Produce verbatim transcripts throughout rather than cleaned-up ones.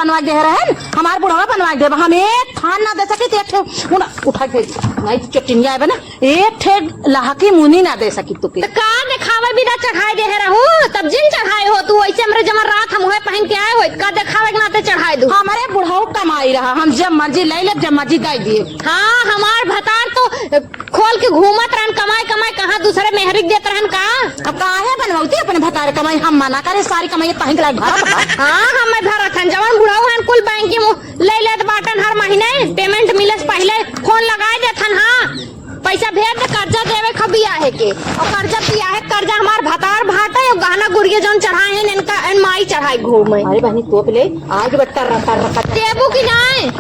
बनवा के दे रहन, हमार बुढ़वा बनवा के देब। हम एक थान ना दे सकी, तो एक ठे उन-, उठा के, नहीं तो चटिनिया आवे ना, एक ठे लहकी मुनी ना दे सकी तुके। तो का देखावे बिना चढ़ाई दे रहू, तब जिन चढ़ाई हो तू, वैसे हमरे जमा रात हम हुए पहन के आए हो, का देखावे के नाते चढ़ाई दू? हमरे बुढ़ऊ कमाई रहा, हम जब मर्जी ले लेब, जब मर्जी दे दिए। हाँ, हमार भतार तो खोल के घूमत रहन, कमाई, कमाई, कहाँ दूसरे मेहरी के देत रहन का? अब काहे बनवती अपने भतार कमाई? हम मना करे, सारी कमाई तहीं के लायक भरत बा। हाँ, हम भरत हन, जवन बुढ़ऊ हन, कुल बैंक के मुँह ले लेत बाटन, हर महीने payment मिले से पहिले फोन लगाए देत हन। हाँ, पैसा भेज दे, कर्जा देवे क बियाहे के, और कर्जा बियाहे, कर्जा हमार भतार भाटे, और गहना गुरिया जौन चढ़ाए हैं, इनका, इन माई चढ़ाई घूमे। अरे बहनी, तोप ले, आगे बढ़, कर, कर, कर। देबू कि नाय?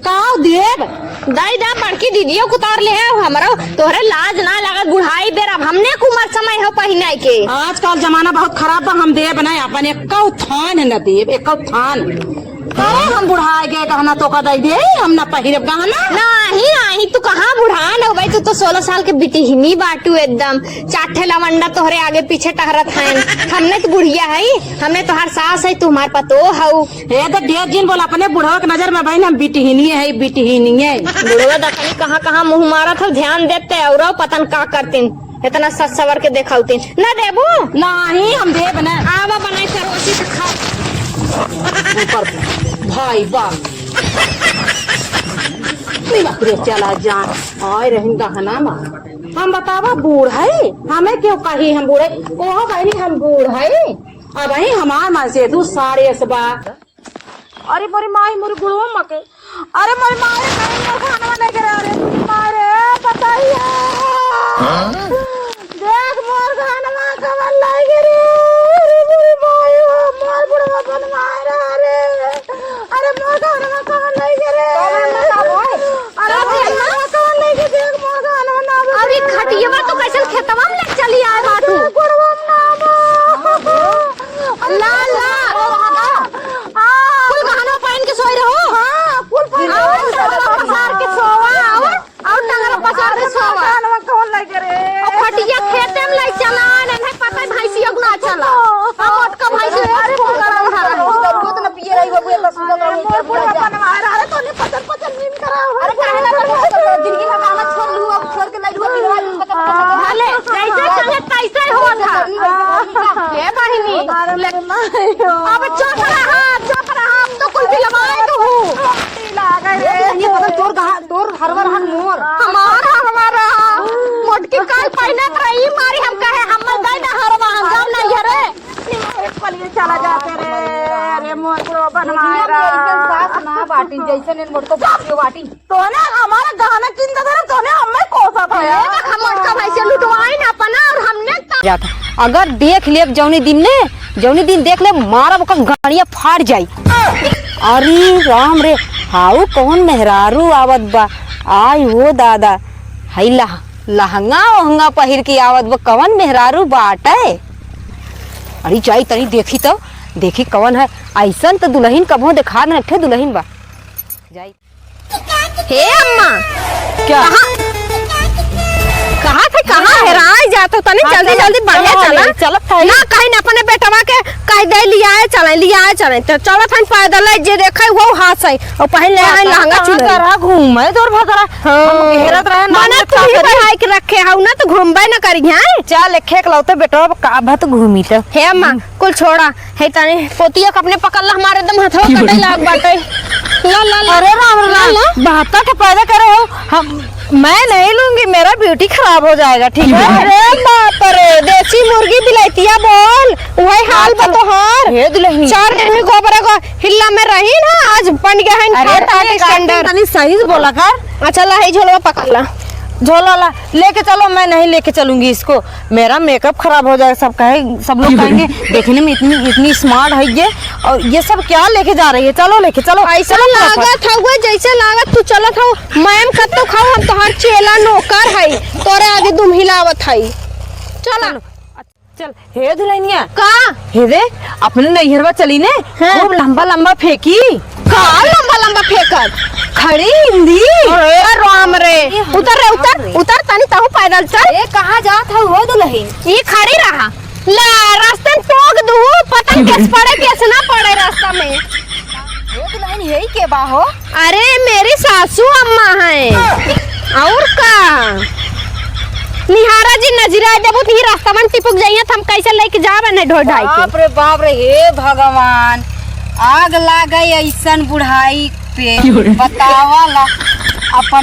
का देब? दाई दा, बड़की दीदियो कुतार ले है हमरो। तोहरे लाज ना लागत, बुढ़ाई बेर अब हमने क उमर समय हो पहिने के। आजकल जमाना बहुत खराब बा, हम देब ना अपन, एको थान न देब, एको थान। अरे हम बुढ़ाए गए गहना तो का दे दे, हम ना पहिरब गहना। नाही, नाही, तू कहाँ बुढ़ान हो भाई, तू तो सोलह साल के बिटिहनी बाटू एकदम। चार ठे लवंडा तोहरे आगे पीछे टहरत हैं। हमने तो बुढ़िया है, हमने तोहार सास है, तू हमार पतोह हऊ। ए, तो ढेर जिन बोल, अपने बुढ़वा के नजर में बहन हम बिटिहनिये है, बिटिहनिये। बुढ़वा दखनी कहाँ कहाँ मुँह मारत हौ, ध्यान देते औरो पतन का करतीन, इतना सच सवर के देखाउतीन। ना देबू? नाही, हम देब ना। आवा बनाई परोसी त खा। ऊपर भाई बाप। नहीं बाप रे, चला जान। आए रहिन गहना मा। हम बतावा बूढ़ है, हमें क्यों कही हम बूढ़ है? ओहो बहनी हम बूढ़ है। अब ही हमार मन से तू सारे असबा। अरे मोरी माई, मोरी गुड़वा मके। अरे मोरी माई, कहीं मोर गहनवा नहीं गिरे। अरे मोरी माई रे, बताइए। हाँ? देख मोर गहनवा कवन लाई गिरे। अरे मोरी माई, मोर बुढ़वा बनवाए रहा रे। अरे मोर गहनवा कवन लाई गिरे। अरे मोर गहनवा कवन लाई गिरे, देख मोर गहनवा ना बचे। अरे खटियवा तो कैसन खेतवा में ले चली आए बाटू। अरे गुड़वा में ना बा। ला, ला। हाँ। कुल गहनवा पहन के सोए रहो। हाँ, कुल पहन के और सोए रहो। पसार के सोवा, और, और टंगरा पसार के सोवा। गहनवा कौन लगे रे? और खटिया खेते में ले चला, नहीं पता है भैंसिया को ना चला। हम मोटका भैंसिया को कौन करा रहा है? तो न पिए रही बबुआ, बस अरे, मोर बुढ़वा बनवा रहा है, तो नहीं पचर पचर नींद करा हो। अरे, काहे ना पचर पचर? जिंदगी भर गाना छोड़ लू, अब छोड़ के ले लू, बिरवा लू, पचर पचर। भले, जैसे चाहे तैसे हो था। ए बहिनी, अरे ले, मायो। अब चुप रहा, चुप रहा, अब तो कुल बिलवाए तू हूँ। लागे रे। ये पता तोर गहा-, तोर हरवा रहन मोर। हमार हरवा रहा। मोटकी काल पहिनत रही, मारी हम कहे, हम दे दे हरवा, हम जाओ नहीं है रे। अरे, पलिए चला जाते रे। अरे, मोर बुढ़वा बनवाए दुनिया में रहा। ऐसन सास ना बाटी, जैसन इन मोटको बाटियो बाटी। तोने हमारा गहना किन दे रहे, तोने हमें कोसा था ए, यार। देख, हम मोटका भाई से लुटवाए ना अपना और हमने त- जाता। अगर देख लेब जौनी दिन ने, जौनी दिन देख लेब, मारब ओकर गाड़िया फाट जाई। अरे राम रे, हाउ कौन मेहरारू आवत बा? आय हो दादा, हई लह-, लहंगा ओहंगा पहिर के आवत बा, कौन मेहरारू बाटे? अरे जाई तनी देखी तो, देखी कौन है। ऐसन तो दुल्हन कबहूँ देखा न, एक ठे दुल्हन बा। जाई। हे अम्मा, क्या? कहाँ, कहाँ थे, कहाँ हेराए जात हो? तनी हाँ, जल्दी, चलो, जल्दी बढ़िया चलो, चला। चलो, चलो, ना कहीं ना अपने बेटवा के कह दे, लियाए चले, लियाए चले। तो चलत हन पैदल, जे देखे वो हाथ से, और पहन ले हाँ, हैं लहंगा कहाँ चुनरी। करा घूमे तोर भतरा? हाँ। हम घेरत रहे ना, मने हम तू ही का करी? बढ़ाई के रखे हऊ ना, तो घूमबे ना करी, हैं? चल, एक एक लौते बेटवा, का भत घूमी तो। हे अम्मा, हम्म। कुल छोड़ा, है तनी पोतिया के अपने पकड़ ला, हमारे एकदम हथवा कटे लाग बाटे। ला, ला, ला। अरे राम, ला, राम, ला। बहत्तर तो पैदा करे हो, हम, मैं नहीं लूंगी, मेरा ब्यूटी खराब हो जाएगा, ठीक है? अरे बाप रे, देसी मुर्गी बिलैतिया बोल, वही हाल बा तोहार। हे दुल्हनी। चार दिन ही गोबरा को हिल्ला में रही ना, आज बन गया है अरे, फाट, तनी फाट का standard। तनी सही से बोला कर। अच्छा, ला, है झोलवा पकड़ ला। झोला ला, लेके चलो, मैं नहीं लेके चलूंगी इसको, मेरा मेकअप खराब हो जाएगा, सब कहे, सब लोग कहेंगे, देखने में इतनी, इतनी smart है ये, और ये सब क्या लेके जा रही है? चलो लेके चलो, ऐसा चलो फटाफट। लागत हउए जैसे लागत तू चलत हऊ, मैम कत्तो खाऊ, हम तोहार चेला नौकर हई, तोरे आगे दुम हिलावत हई। चला। चलो। चल, हे दुल्हनिया। का? हे दे, अपने नैहरवा चली ने, हाँ। खूब लंबा लंबा फेंकी। का लंबा लंबा फेंकत? खड़ी हिंदी। अरे राम रे, उतर रे, उतर, उतर, तनी तहू पैदल चल। ए, कहाँ जात हऊ हो दुल्हन? ई खड़ी रहा। ले, रास्ते में टोक दू, पता नहीं कैसे पड़े, कैसे ना पड़े रास्ता में। यही के बा हो? अरे, मेरी सासू अम्मा हैं। और का? निहारा जी, नजरा देबू त ही रास्ता में टिपुक जाइए, त हम कैसे लेके जाब नहीं ढोई ढाई के? बाप रे बाप रे, हे भगवान, आग लागे ऐसन बुढ़ाई पे। बतावा ला, अपन